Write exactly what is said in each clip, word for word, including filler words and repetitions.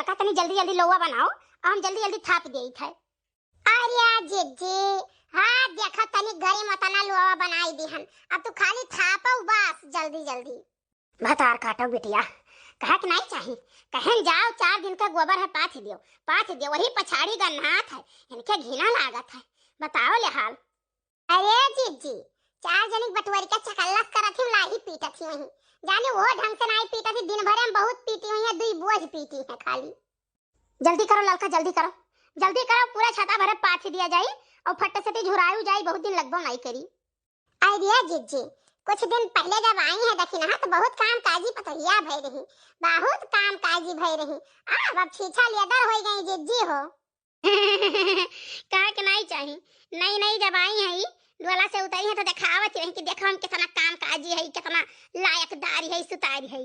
का तनी जल्दी जल्दी लोवा बनाओ, हम जल्दी जल्दी थाप देइत है। अरे जिज्जी, हाँ देखा तनी घरे में तना लोवा बनाई दिहन, अब तू खाली थापो बस जल्दी जल्दी। भतार काटो बिटिया, कहे के नाई चाही, कहेन जाओ चार दिन का गोबर है पाथ दियो, पाथ दियो, वही पछाड़ी गन्हात है, इनके घिना लागत है, बताओ ले हाल। अरे जिज्जी, चार जनिक बटुअरी का चकल्लस करत ही, लाही पीटत ही वहीं, जाने वो ढंग से नाई पीटत ही, दिन भरे में बहुत पीटी हुई है, दुई बोझ पीटी है खाली। जल्दी करो ललका, जल्दी करो, जल्दी करो, पूरा छाता भरे पाथ दिया जाई और फट्टे से झुरायु जाई, बहुत दिन लगबो नाई करी। अरे जिज्जी, कुछ दिन पहले जब आई है दखिनहा तो बहुत काम काजी पतोहिया भई रही, बहुत काम काजी भई रही। अब, अब छीछा लेदर होई गई जिज्जी हो। कहे के नाई चाही, नई नई जब आई है, डोला से उतरी है तो देखावत रही कि देखो हम कितना काम काजी है, कितना लायकदारी है, सुतारी है।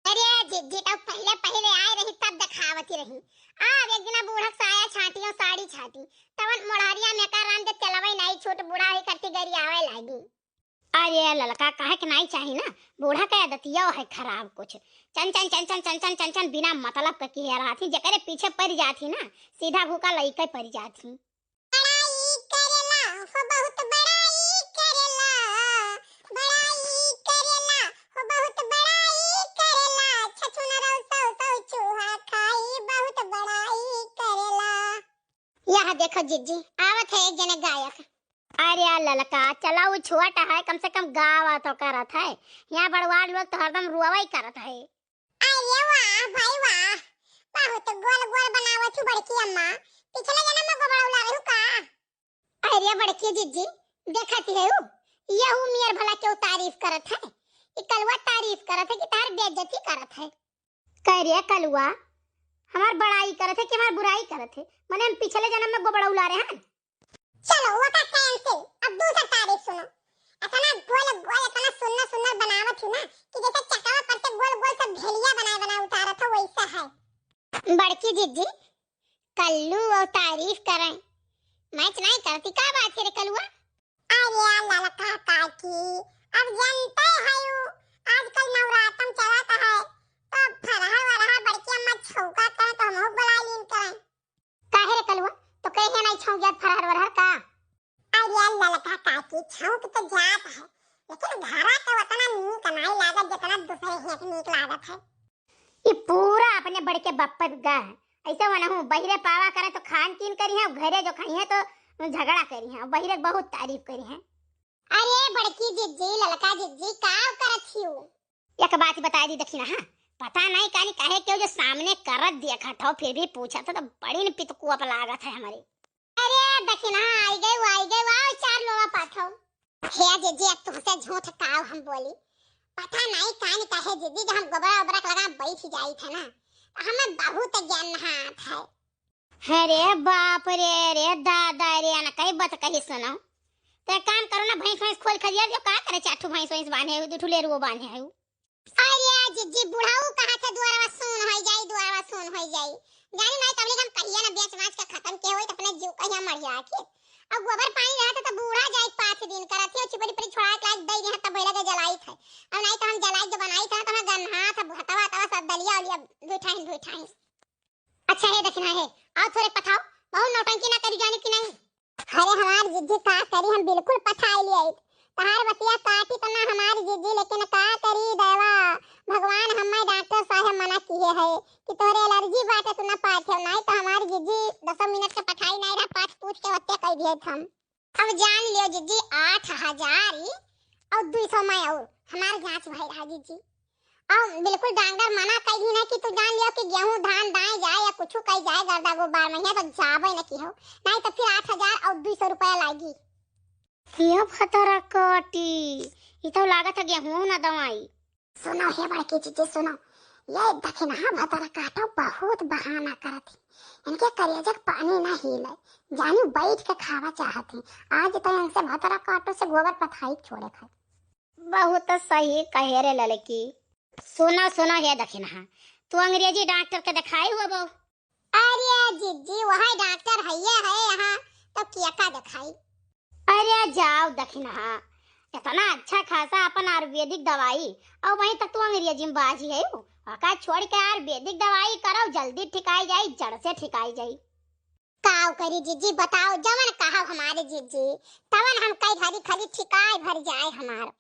अरे जिज्जी, तो पहले पहले आए रही तब देखावत रही। अब एक दिना बूढ़क साया छाटी और साड़ी छाटी, तवन मोढ़रिया में का राम जब चलवई नाई छूट, बूढ़ा ही करती गरी आवे लागी। अरे ललका, काहे के नाई चाही ना, बूढ़ा के आदतिया है खराब कुछ, चन चन चन चन चन चन चन चन बिना मतलब के किहे रहत ही, जेकरे पीछे पड़ जात ही ना, सीधा भूखा लइके पड़ जात ही। बड़ाई करेला हो बहुत बड़ाई करेला, बड़ाई करेला हो बहुत बड़ाई करेला, छछुनरौ सौ सौ चूहा खाई बहुत बड़ाई करेला। यह देखो जिज्जी, आवत है एक जने गायक। अरे ललका, चला वो छोट है, कम से कम गावा तो करत है, यहाँ बड़वार लोग तो हरदम रुआवा ही करत है। अरे वाह भाई वाह, बहुत गोल गोल बनावत हूँ बड़की अम्मा, पिछले जन्म में गोबड़ा उला रहू का? अरे बड़की जिज्जी, देखत ही रहू, यहू मियर भला क्यों तारीफ करत है, ई कलुआ तारीफ करत है कि तार बेइज्जती करत है। कह रे कलुआ, हमार बड़ाई करत है कि हमार बुराई करत है? मने हम पिछले जन्म में गोबड़ा उला रहे हैं। चलो, वो का cancel, अब दूसर तारीफ सुनो। इतना गोल गोल, इतना सुंदर सुंदर बनावत ही ना कि जैसे चकवा पर से गोल गोल सब भेलिया बनाए बनाए उतारत हो, वैसा है। बड़की जिज्जी, कल्लू और तारीफ करें, match नहीं करती, का बात है रे कलुआ? अरे ललका काकी, अब जानते है यू, आजकल नवरातम चलत है, तो फरहर वरहर बड़की अम्मा छौका करें तो हमहू बुला लीन करें। काहे रे कलुआ, तो कहे नहीं छौक जात फरहर वरहर का? अरे ललका काकी, छौक तो जात है, लेकिन घरा के उतना नीक नहीं लागत जितना दूसरे हियां के नीक लागत है। ई पूरा अपने बड़के बप्पा गा है। ऐसे वनहु बहिरे पावा करे तो खान कीन करी है, घरे जो खाई है तो झगड़ा करी है, बहिरे बहुत तारीफ करी है। अरे बड़की जिज्जी, ललका जिज्जी, का करत हियो? एक बात बताई दी दखिनहा, पता नहीं कानी काहे क्यों जो सामने करत देखत हो, फिर भी पूछत हो तो बड़ी न पितकुआ लागत है हमारे। अरे दखिनहा, आई गए, आई गए, आओ चार लोवा पाथो। हे जिज्जी, अब तुमसे झूठ काव हम बोली, पता नहीं कान काहे जिज्जी, जब हम गोबरा ओबरा के लगा बैठ जाई थे ना, तो हमें बहुत ज्ञान नहात है। अरे बाप रे, रे दादा रे, अन कई बात कही सुनो। तो एक काम करो ना, भैंस वैंस खोल खदिया दियो, का करे, चार ठो भैंस वैंस बांधे हो, दो ठो लेरुओ बांधे हो। अरे जिज्जी, बुढ़ऊ कहा थे दुआरवा सुन होई जाई, दुआरवा सुन होई जाई। जानी नहीं तबले हम कहिया ना बेच माच के खत्म के होई, तो अपने जीव कहिया मर जाए के। अब गोबर पानी रहत है तो बूढ़ा जाए पाँच दिन करत है, चिपड़ी पड़ी छोड़ा के लाग दई रहे तब बैला के जलाई थे। अब नहीं तो हम जलाई के बनाई थे तो हम गन्हा था भतवा तवा सब दलिया उलिया धुठाइन धुठाइन। अच्छा हे दखिनहा हे, आओ थोरे पथाओ, बहुत नौटंकी ना करी जानी कि नहीं। अरे हमार जिज्जी का करी, हम बिल्कुल पथाई लियाई। तहार बतिया काटी तो ना हमार जिज्जी, लेकिन का करी दवा, भगवान हमें डॉक्टर साहब मना किए है कि तोरे एलर्जी बाटे, तू ना पाथे, नहीं तो हमार जिज्जी दसों मिनट के पथाई नहीं रहा, पाथ पूछ के वत्ते कह दिए हम। अब जान लियो जिज्जी, आठ हजार ही और दुई सौ में और हमार जांच भई रहा जिज्जी। और बिल्कुल डॉक्टर मना कई दी ना कि तू जान लियो कि गेहूं धान दाए जाए या कुछ कई जाए गर्दा गुब्बार में, तो जाबे न की हो, नहीं तो फिर आठ हजार और दुई सौ रुपया लागी। ये भतरा काटी, ये तो लागत है गेहूं ना दवाई। सुनो हे बड़की जिज्जी सुनो, ये दखिनहा भतरा काटो बहुत बहाना करत ही, इनके करेजक पानी ना हिले, जानी बैठ के खावा चाहत ही। आज तो इनसे भतरा काटो से गोबर पथाई छोड़े खाए। बहुत सही कहे रे ललकी। सुनो सुनो हे दखिनहा, तू अंग्रेजी डॉक्टर के दिखाई हुआ बहू? अरे जिज्जी, वही डॉक्टर है, ये है यहाँ, तो किया का दिखाई? अरे जाओ दखिनहा, इतना अच्छा खासा अपन आयुर्वेदिक दवाई, और वहीं तक तू अंग्रेजी में बाजी है। ओका छोड़ के आयुर्वेदिक दवाई करो, जल्दी ठिकाई जाई, जड़ से ठिकाई जाई। काव करी जिज्जी, बताओ, जवन कहा हमारे जिज्जी, तवन हम कई घड़ी खाली ठिकाए भर जाए हमार।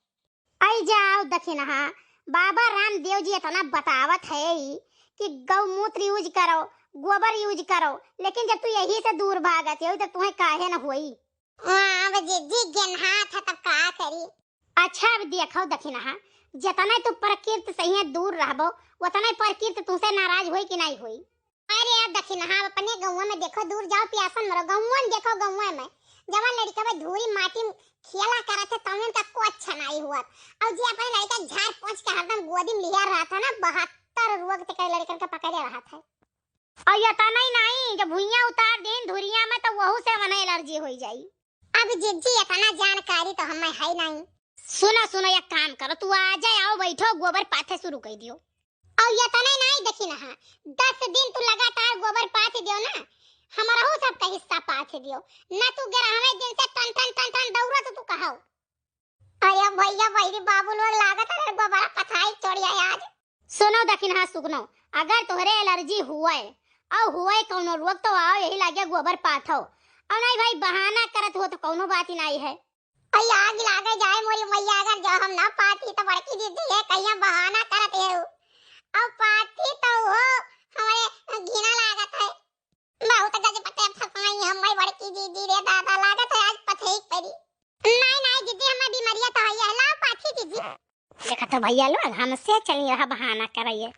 आई जाओ दखिनहा, बाबा रामदेव जी इतना बतावत है ई कि गौमूत्र यूज करो, गोबर यूज करो, लेकिन जब तू यही से दूर भागत हो तो तुम्हें काहे न होई? हाँ, अब जिज्जी गेन्हात है तब का करी? अच्छा, अब देखो दखिनहा, जितना तू प्रकृति से ही दूर रहबो, उतना ही प्रकृति तुमसे नाराज होई कि नहीं होई? अरे अब दखिनहा, अपने गौवा में देखो, दूर जाओ प्यासन मरो, गौवा में देखो, गौवा में जवन लड़का बा धूरी माटी में खेला करत है, तवन का कुछ अच्छा नहीं हुआ। और जे अपने लड़का झाड़ पोंछ के हरदम गोदी में लिया रहत है ना, बहत्तर रोग ते कई लड़कन के पकड़े रहत है। और ये इतना ही नहीं, जब भुइयां उतार देन धुरिया में तो वहू से मने एलर्जी हो जाई। अब जिज्जी इतना जानकारी तो हमें है नहीं। सुनो सुनो, एक काम करो, तू आ जाए, आओ बैठो, गोबर पाथे शुरू कर दियो। और ये इतना ही नहीं दखिनहा, दस दिन तू लगातार गोबर पाथे दियो ना, हमारा सबका हिस्सा पाथे दियो, ना तू ग्यारहवें दिन से टन टन टन टन दौड़त तू कहो। अरे भैया, भैरी बाबू लोग लागत है गोबरा पथाई चोरिया आज। सुनो दखिनहा सुगनो, अगर तोहरे एलर्जी हुए और हुए कौनो रोग तो आओ यही लागे गोबर पाथो, और नहीं भाई बहाना करत हो तो कौनो बात ही नहीं है। अरे आग लागे जाए मोरी मैया, अगर जो हम ना पाथी तो बड़की दीदी है कहिया बहाना करत है। अब पाथी तो हो हमारे घिना लागत है। बहुत गजब के फसाई हमारी बड़की दीदी रे दादा, लागत है आज पथई परी। नहीं नहीं दीदी, हमारी बीमारियां तो है, लाओ पाथी दीदी। देखा तो भैया लोग हमसे चली रहा बहाना कराइए।